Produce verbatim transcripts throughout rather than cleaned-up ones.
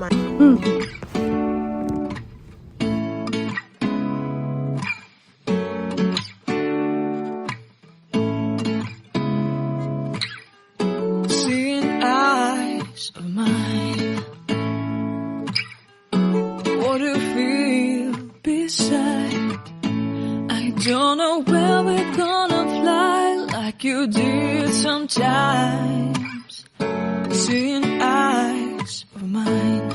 Hmm. Seeing eyes of mine. What do you feel beside? I don't know where we're gonna fly like you did sometimes. Seeing eyes of mine.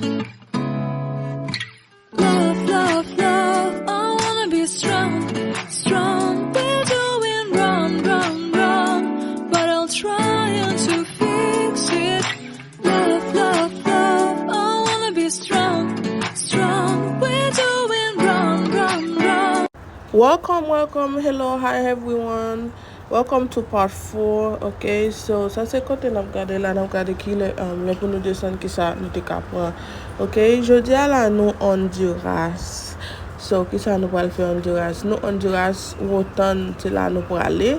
Love, love, love, I wanna be strong, strong. We're doing wrong, wrong, wrong, but I'll try to fix it. Love, love, love, I wanna be strong, strong. We're doing wrong, wrong, wrong. Welcome, welcome. Hello, hi everyone. Welcome to part four, ok? So, sa se kote n ap gade la, n ap gade ki lè, um, lè pou nou desann, ki sa nou te ka pran. Ok, jodi a la, nou Honduras. So, ki sa nou pral fè Honduras? Nou Honduras, Wotan, se la nou prale.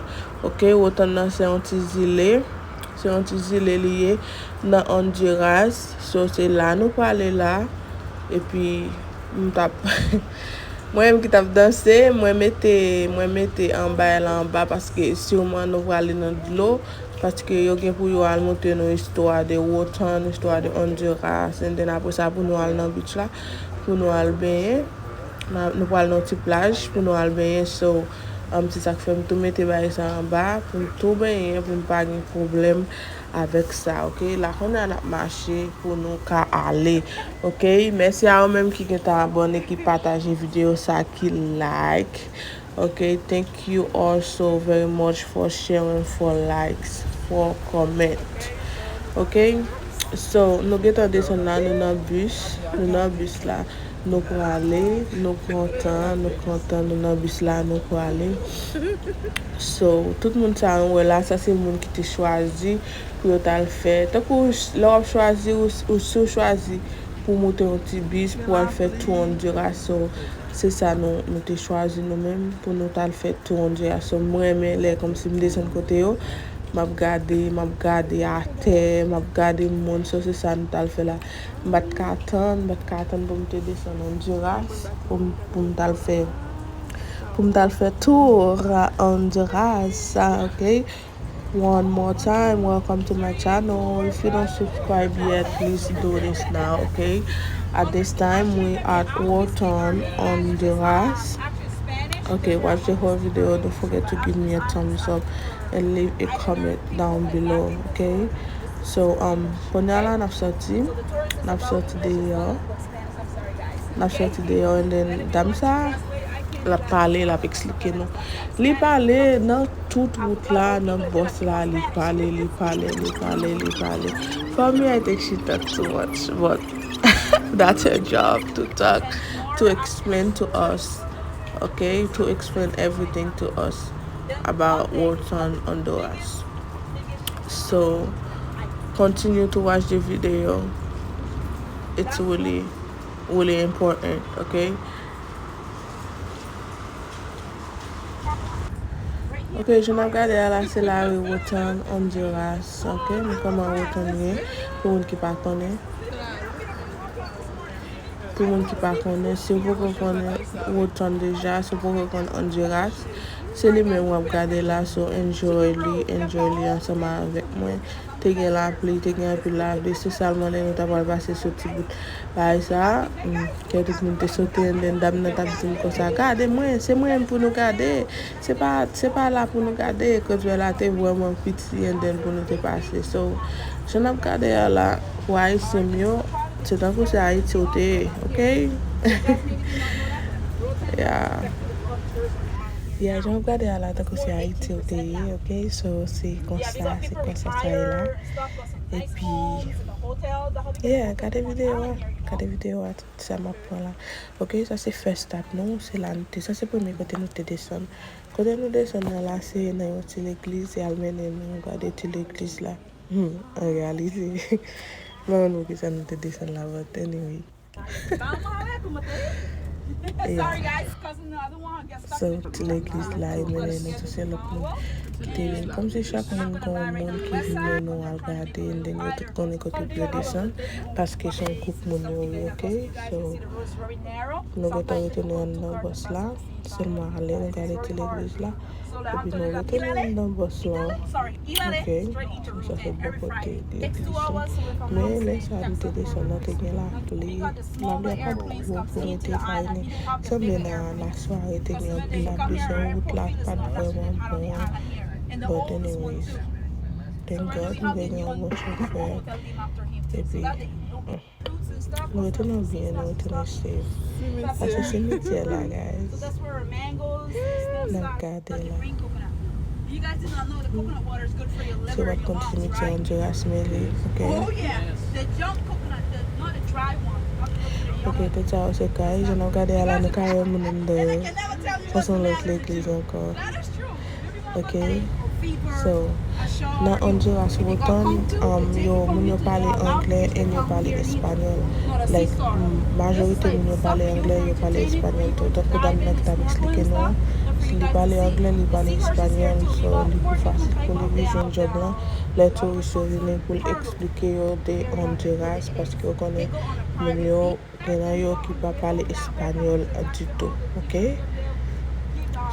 Ok, Wotan nan se yon ti zile. Se yon ti zile li ye nan Honduras. So, se la nou prale la. Epi, m t ap, mwen menm ki t ap danse, mwen mete, mwen mete anba la anba paske siman nou prale nan dlo. Paske yo gen pou yo al montre nou istwa de Wotan, istwa de Honduras, and then apre sa pou nou al nan beach la, pou nou al benyen. N a, nou pral nan ti plaj pou nou al benyen, so, um, se sa k fè m tou mete bagay sa anba, pou m tou benyen, pou m pa gen pwoblèm avèk sa, ok? La kounye a n ap mache pou nou ka ale, ok? Mèsi a ou menm ki gentan abòne, ki pataje videyo sa, ki like. Ok, thank you all so very much for sharing, for likes, for comment. Ok, so nou gentan desann la, nou nan bis, nou nan bis la, nou prale, nou kontan, nou kontan, nou nan bis la, nou prale. So, tout moun sa nou wè la, sa se moun ki te chwazi pou yo t al fè. Tankou lè w ap chwazi, ou, ou si w chwazi pou w monte yon ti bis pou w al fè tour Honduras, so, se sa nou, nou te chwazi nou menm pou nou t al fè tour Honduras. So, m renmen lè kòmsi m desann kote yo, m ap gade, m ap gade atè, m ap gade moun, so, se sa nou t al fè la. M pa t ka tann, m pa t ka tann pou m te desann Honduras, pou m, pou m t al fè, pou m t al fè tour Honduras, ok? One more time, welcome to my channel. If you don't subscribe yet, please do this now, okay? At this time, we at Wotan, Honduras. Okay, watch the whole video. Don't forget to give me a thumbs up and leave a comment down below, okay? So, um, kounye a la, n ap soti, n ap soti deyò. N ap soti deyò, and then dam sa, l ap pale, l ap eksplike nou. Li pale nan tout wout la, nan bòs la, li pale, li pale, li pale, li pale. For me, I think she talk too much, but that's her job to talk, to explain to us, okay? To explain everything to us about Wotan, Honduras. So, continue to watch the video. It's really, really important, okay? Ok, jan n ap gade a la, se lari Wotan, Honduras, ok? Men kòman Wotan ye, pou moun ki pa konnen. Pou moun ki pa konnen, si w poko konnen Wotan deja, si w poko konn Honduras, se li menm w ap gade la, so enjoy li, enjoy li ansanm avèk mwen. Te gen lapli, te gen anpil lapli, espesyalman lè nou ta pral pase sou ti bout bagay sa, hmm, kè tout moun te sote, and then dam nan t ap di m konsa, "Gade mwen, se mwen pou nou gade, se pa, se pa la pou nou gade," kote la te vrèman piti, and then pou nou te pase. So, jan n ap gade a la, pou Ayisyen m yo, se tankou se Ayiti ou te ye, ok? Yeah. Yeah, jan w ap gade a la, tankou se Ayiti ou te ye, ok? So, se konsa, se konsa sa ye la. Epi, yeah, gade videyo a, gade videyo a, tout sa m ap pran la. Ok, sa se first stop nou, se la nou te, sa se premye kote nou te desann. Kote nou desann nan la, se nan yon ti legliz, se al mennen nou gade ti legliz la. Hmm, an reyalite, m pa konn poukisa nou te desann la, but anyway. Vamos a ver cómo te digo. Yeah. So, ti legliz la, e mennen nou, se lòt moun ki te vin. Kòmsi chak moun gon moun ki vin mennen w al gade, and then yo tout konnen kote pou yo desann, paske se yon gwoup moun yo ye, ok? So, nou gentan retounen anndan bòs la, sèlman ale, nou gade ti legliz la. Epi nou retounen anndan bòs lan. Ok, sa se bò kote legliz lan. Men lè sa li te desann nan, te gen lapli. Lapli a pa t twò pou mete fayne. Sanble nan lasware te gen anpil lapli sou wout la, pa t vrèman bon. But anyways, thank God nou te gen yon bon chofè. Epi, nou retounen byen, nou retounen safe. Pase simityè la, guys. N ap gade la. Se w ap konn simityè Honduras, men li, ok? Ok, tout sa yo se kay, jan n ap gade a la, nou ka wè moun anndan yo. Sa se yon lòt legliz ankò. Ok? So, nan Honduras, wotan, um, yo, moun yo pale anglè and yo pale espanyòl. Like, m, majorite moun yo pale anglè, yo pale espanyòl tou. Tankou dam nan ki t ap eksplike nou an, li pale anglè, li pale espanyòl, so li pi fasil pou li jwenn djòb lan. Lè touris yo vini pou l eksplike yo de Honduras, paske yo konnen moun yo, gen nan yo ki pa pale espanyòl ditou, ok?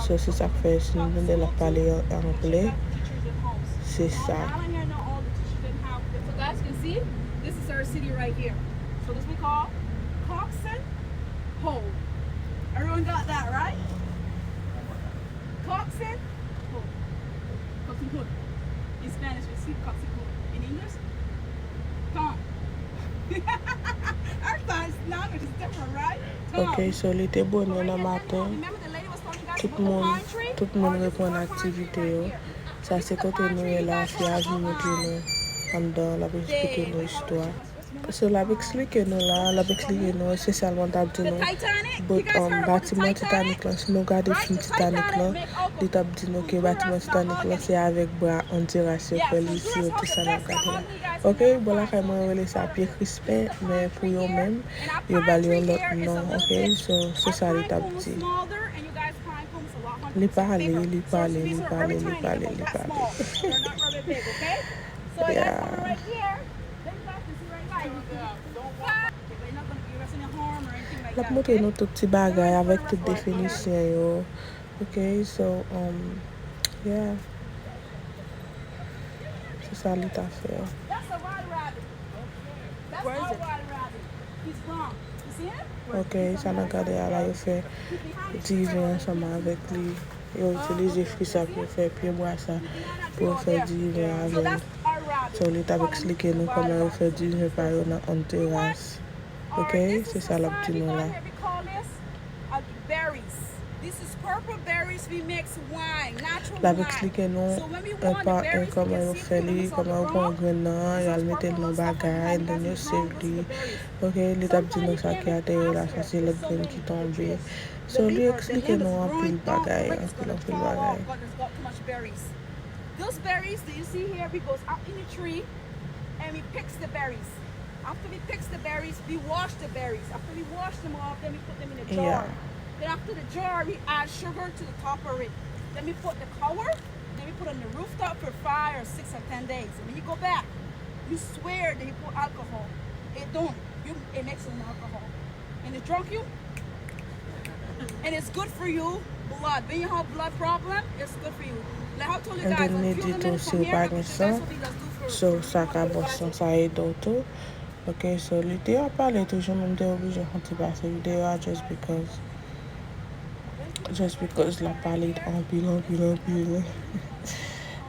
So, se sa k fè, si nou tande l ap pale an, anglè, se sa. So, guys, you can see, this is our city right here. So, this we call Coxen Hole. Everyone got that, right? Coxen Hole. Coxen Hole. In Spanish, we see Coxen Hole. In English, Tom. Our time is different, right? Tom. Ok, so li te bonè nan maten. Tout moun, tout moun reprann aktivite yo. Sa se kote nou ye la, fi a vin montre nou anndan, l ap eksplike nou istwa. So, l ap eksplike nou la, l ap eksplike nou espesyalman, t ap di nou, but, um, batiman Titanic lan, si nou gade fim Titanic lan, li t ap di nou ke batiman Titanic lan, se avèk bra Honduras yo fè li, si yo tout sa n ap gade la. Ok, bò lakay mwen yo rele sa Pye Krispen, men pou yo menm, yo ba l yon lòt non, ok? So, se sa li t ap di. Li pale, li pale, li pale, li pale, li pale. Yeah. L ap montre nou tout ti bagay avèk tout definisyon yo. Ok, so, um, yeah. Se sa li ta fè. Ok, sa n ap gade a la, yo fè diven ansanm avèk li. Yo itilize fwi sa pou yo fè, pyebwa sa pou yo fè diven avè l. So, li t ap eksplike nou kòman yo fè diven pa yo nan Honduras. Ok, se sa l ap di nou la. L ap eksplike nou en pa en kòman yo fè li, kòman yo pran grenn nan, y al mete l nan bagay, and then yo save li. Ok, li t ap di nou sa ki atè yo la, sa se lòt grenn ki tonbe. So, li eksplike nou anpil bagay, anpil, anpil bagay. Those berries that you see here, we goes up in the tree and we picks the berries. After we picks the berries, we wash the berries. After we wash them off, then we put them in a jar. Yeah. Then after the jar, we add sugar to the top of it. Then we put the cover, then we put on the rooftop for five or six or ten days. And when you go back, you swear that you put alcohol. It don't. You, it makes no alcohol. And it drunk you. And it's good for you. Blood. When you have blood problem, it's good for you. Like I told you guys, a few minutes from here, the best will be just do for, so, for sa ka bon san, sa ede w tou. Ok, so li te ap pale toujou, men m te oblije fè yon ti pase videyo a just because, just because l ap pale anpil, anpil, anpil.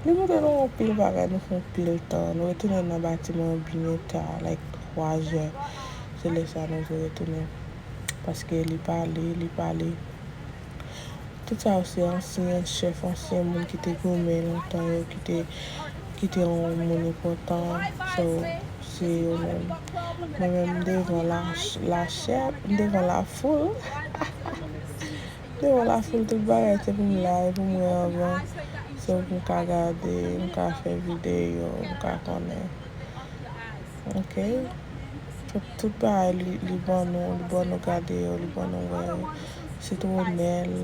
Li montre nou anpil bagay, nou fè anpil tan. Nou retounen nan batiman an byen ta, like twa zè. Se lè sa nou te retounen. Paske li pale, li pale. Tout sa yo se ansyen chèf, ansyen moun ki te goumen lontan yo, ki te, ki te yon moun enpòtan. So, se yo menm. Mwen menm, m devan la, la chè, m devan la foul. M devan la foul, tout bagay se pou m la, e pou m wè anvan. So, pou m ka gade, m ka fè videyo, m ka konnen. Ok? Tout bagay li, li ban nou, li ban nou gade yo, li ban nou wè yo. Sitwonèl,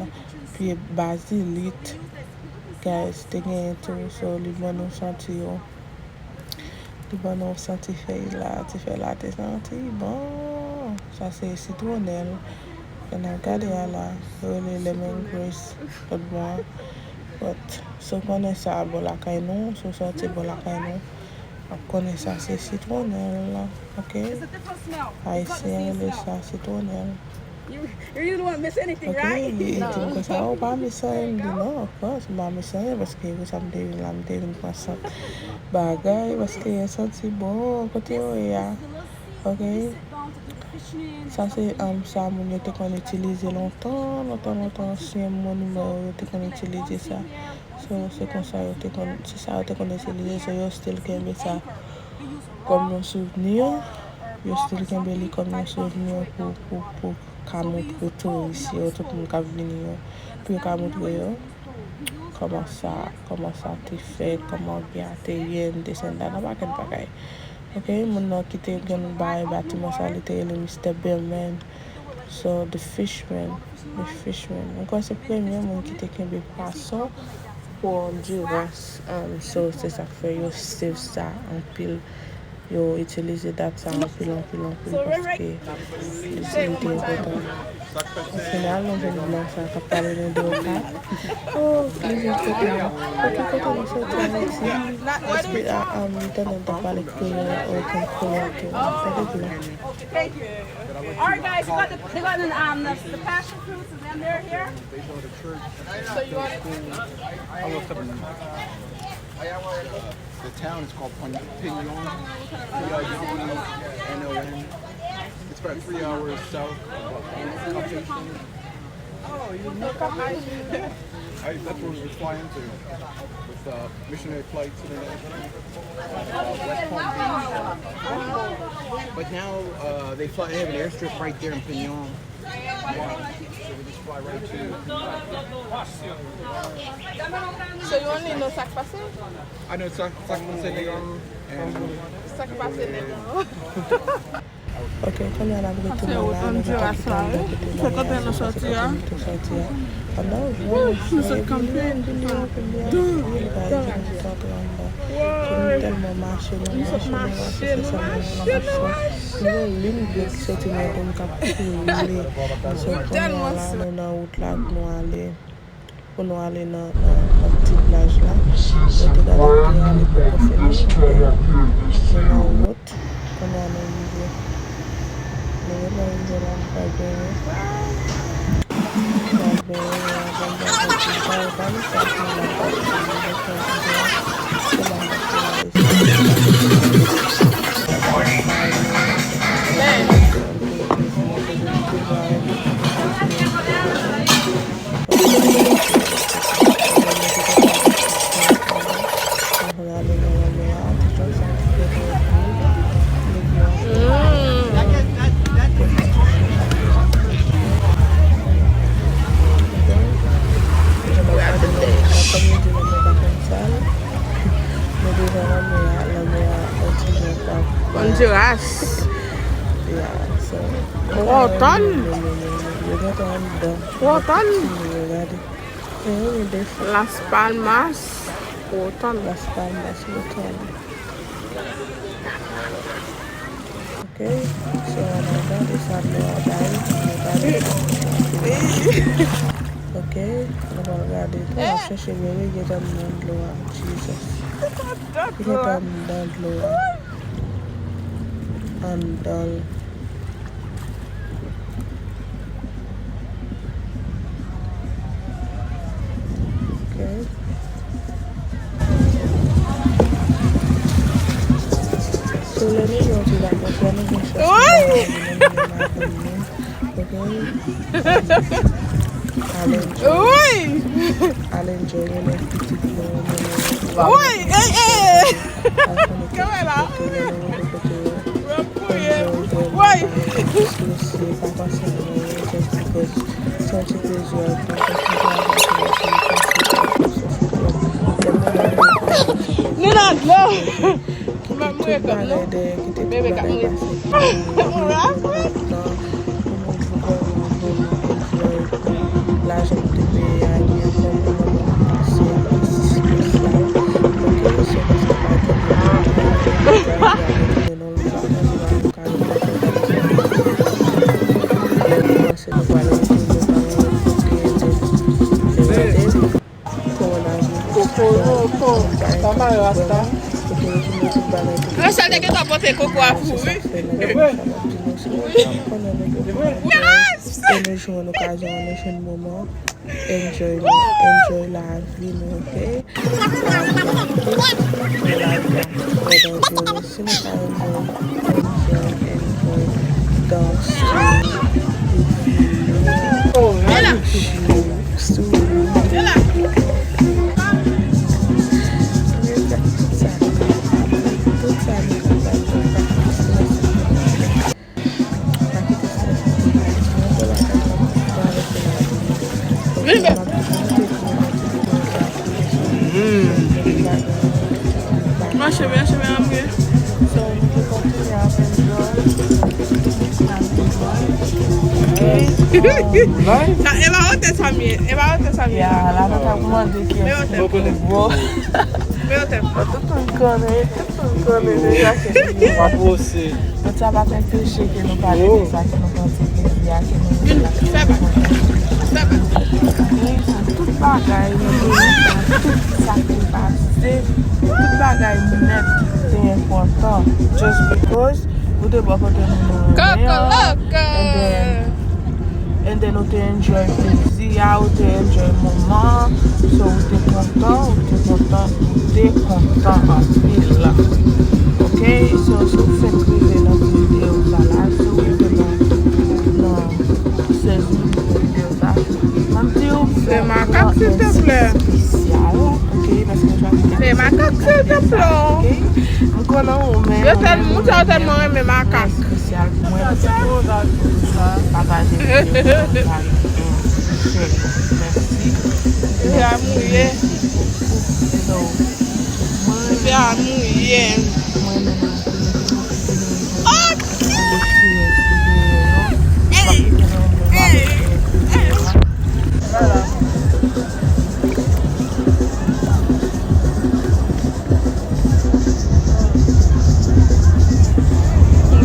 pye bazilik, guys, te genyen tou, so li ban nou santi yo. Li ban nou santi fèy la, ti fèy la te santi bon. Sa se sitwonèl. Lè n ap gade a la, yo rele lemon grass, lòt bò a. But, si w konnen sa bò lakay nou, si w sòti bò lakay nou, w ap konnen sa se sitwonèl, ok? Ayisyen rele sa sitwonèl. Ok, li di m konsa, "Oh, ou pa miss anyen?" M di, "Non, of course, m pa miss anyen, paske pou sa m te vin la, m te vin pran sant bagay, paske yo santi bon kote yo ye a." Ok? Sa se, um, sa moun yo te konn itilize lontan, lontan, lontan, ansyen moniman yo, yo te konn itilize sa. So, se konsa yo te konn, se sa yo te konn itilize, so yo still kenbe sa kòm yon souvni. Yo still kenbe li kòm yon souvni pou, pou, pou ka montre touris yo, tout moun k ap vini yo, pou yo ka montre yo kòman sa, kòman sa te fèt, kòman byen te ye, this and that, yon pakèt bagay. Ok, moun nan ki te gen bay batiman sa, li te rele Mistè Billman. So, the Fishman, the Fishman. Mwen kwè se premye moun ki te kenbe pwason pou Ondiras. Um, so, se sa k fè yo save sa anpil. Yo itilize dat sa anpil, anpil, anpil, paske li, li te enpòtan. Ofinal, nou vin blan sa k ap pale nou de Okap. Oh, plizyè kote nou. Kote, kote nou soti Ayiti? Espri a, um, m tande n t ap pale kreyòl, ou konn kreyòl tou. Tande blan. Thank you. All right, guys, you got the, they got an, um, the, the passion fruits, and then they're here. So you want to I looked up the town is called Pignon, P I G N O N. It's about three hours south of Carthage. Oh, you know Carthage? I, that's where we would fly into with uh, missionary flights international. Uh, West Palm Beach. But now uh, they fly. They have an airstrip right there in Pignon. So you only know sa k pase? I know sa, sa k pase nèg an. Sa k pase nèg an. Ok, kounye a n ap retounen la, nou gen yon ti plan bò kote nou ye a, se kote nou te soti a. Pandan w vin, nou sot kanpe. Anpil bagay ki sot anba. Pou nou tèlman mache, nou mache, nou mache, se sèlman nou mache. Nou gen lin dlo ki soti nan do n k ap koule. So, kounye a la, nou nan wout la pou nou ale, pou nou ale nan, nan, nan ti plaj la. Nou te gade pi a, li poko fini. Nou nan wout, kounye a nou rive. Nou gentan rive la, nou pral benyen. Pral benyen, pral benyen, pral benyen. Ondiras. Rotan. Rotan. Las Palmas, Rotan. Las Palmas, Rotan. Ok, so, ann al gade sa dlo a bay, ann al gade sa dlo a bay. Ok, nou pral gade tou, n ap chèche bebe ki t anndan dlo a. Jesus. Ki t anndan dlo a. Anndan l. Ok. So, lè nou gen yon ti vakans, lè nou gen chans pou nou vin nan madanm nou, ok? Al enjoy. Al enjoy, mennen pitit nou, mennen. Wi, ey, ey! Al konnen tout kote yo, mennen tout kote yo. Woy! Just ti plezi a. Nou nan dlo! Kite tout bagay dèyè, kite tout bagay pase. Pou mwen, pou mwen, pou mwen, pou mwen, pou mwen, enjoy lajan nou te peye a, ebyen, pou mwen, mwen pase espesyal. Ok, so, paske pa gen de bagay, non, nou pa manje la, nou ka nou pa fè bagay sa. Lè nou panse nou pral retounen, nou pa wè kote, kote. Kowonaviris. Koko, koko. Sa mare rasta. Rachel te gentan pote koko a pou ou, wi. E nou jwenn okazyon, nou jwenn moman. Enjoy nou, enjoy lavi nou, ok? Enjoy lavi a. Enjoy, enjoy, enjoy, danse, souri. Tout sa, tout sa nou kapab fè. Vin bè. Mache byen, chemen an byen. Sa, e pa otè sa m ye, e pa otè sa m ye. Ya, la, nou t ap mande kiyès ki pi gwo. Men otè. Tout moun konnen, tout moun konnen deja ke. Pa pwose. Donk, sa pa t enpeche ke nou pale de sa, ke nou pran ti plezi a, ke nou... Vin, fè bak. Fè bak. Tout bagay nan peyi sa, tout sa ki pase, tout bagay nèt te enpòtan. Just because ou te bò kote moun ou renmen an, and then, and then ou te enjoy plezi a, ou te enjoy moman an. So, ou te kontan, ou te kontan, ou te kontan anpil. Ok? So, si w fenk rive nan videyo sa la, si w rive nan, nan sèz minit nan videyo sa, m ap di w, se makak, silteplè. Espesyal, ok? Paske nou chwazi se makak, silteplè. Ok? M konnen w menm. Yo tèl-, moun sa yo tèlman renmen makak. Espesyal pou mwen, paske pataje videyo sa, mèsi. Mèsi. Mèsi. Mèsi. So, mwen, mwen menm, Cheve a mouye.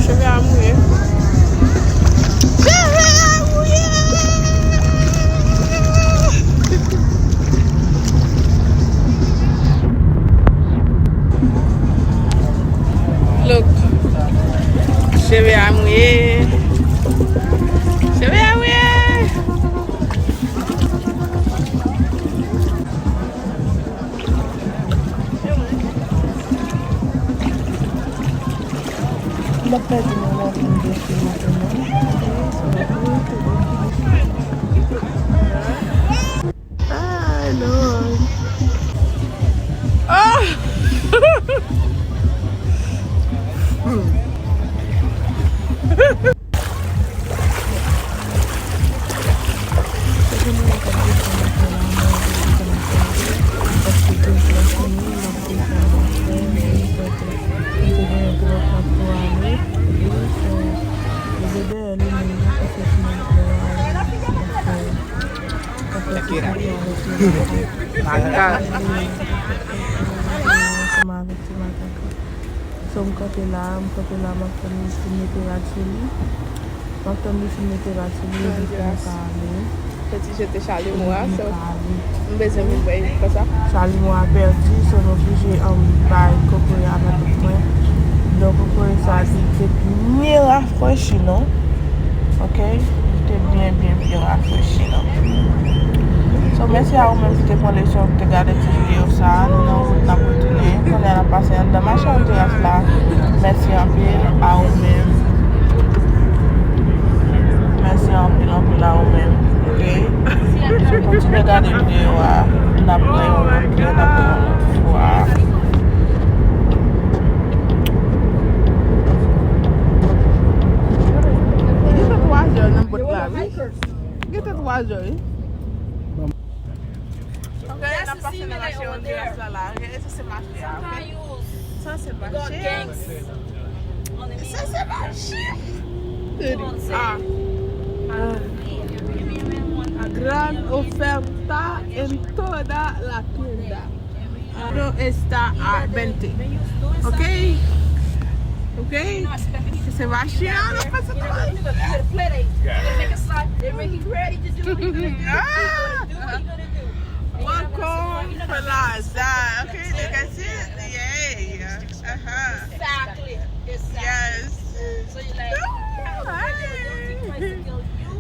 Cheve a mouye. Look. Cheve a mouye. Cheve a mouye. M ap pèdi nan lavi m de fi mwen. Ay, Lord. Ah! Makak. So, m kanpe la, m kanpe la, m ap tann li fin mete rad sou li. M ap tann li fin mete rad sou li, epi pou nou ka ale. Fè ti jete chalimo a, so, m bezwen pou bwè konsa. Chalimo a pèdi, so, m oblije, um, bay kokoye a nan tout mwen. Donk, kokoye sa, li te byen rafrechi, non? Ok? Li te byen, byen, byen rafrechi, non? So, mèsi a ou menm ki te pran le tan, ki te gade ti videyo sa a. Nou nan wout, n ap retounen. Kounye a, n ap pase anndan mache an teras la. Mèsi anpil a ou menm. Mèsi anpil, anpil a ou menm. Ok? So, kontinye gade videyo a. N ap wè yon lòt lè, n ap wè yon lòt fwa. Li te twa zè nan bòt la, wi. Gentan twa zè, wi. Ok, n ap pase nan mache Honduras la, la. Ok, sa se mache a, ok? Sa se mache a. Esa se machin. Ah. Gran oferta en toda la tienda. No está a veinte. Ok? Ok? Se machin an, nou pase travay. Ah! Welcome, Plaza. Ok, they can see it. Yeah. Uh-huh. Exactly. Exactly. Yes. So you're like, Ah, "Don't think hey. twice ago, you,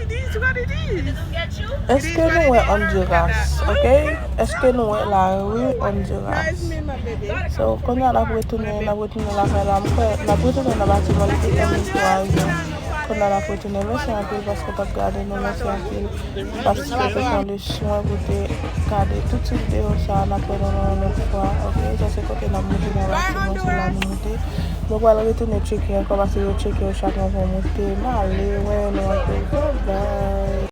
It is what it is. don't get you." Èske nou wè Honduras, ok? Èske nou wè lari Honduras? Drive me, my baby. So, kounye a n ap retounen, n ap retounen lakay la. M kwè n ap retounen nan batiman li te fèmen pou ajan. Kounye a n ap retounen. Mèsi anpil paske w t ap gade nou. Mèsi anpil paske w te pran le swen pou te gade tout ti videyo sa a. N ap wè nou nan yon lòt fwa, ok? Sa se kote n ap moute nan batiman, se la nou moute. Nou pral retounen tcheke ankò paske yo tcheke yo chak nan fon moute. M ale, wè nou anpil. Bye bye.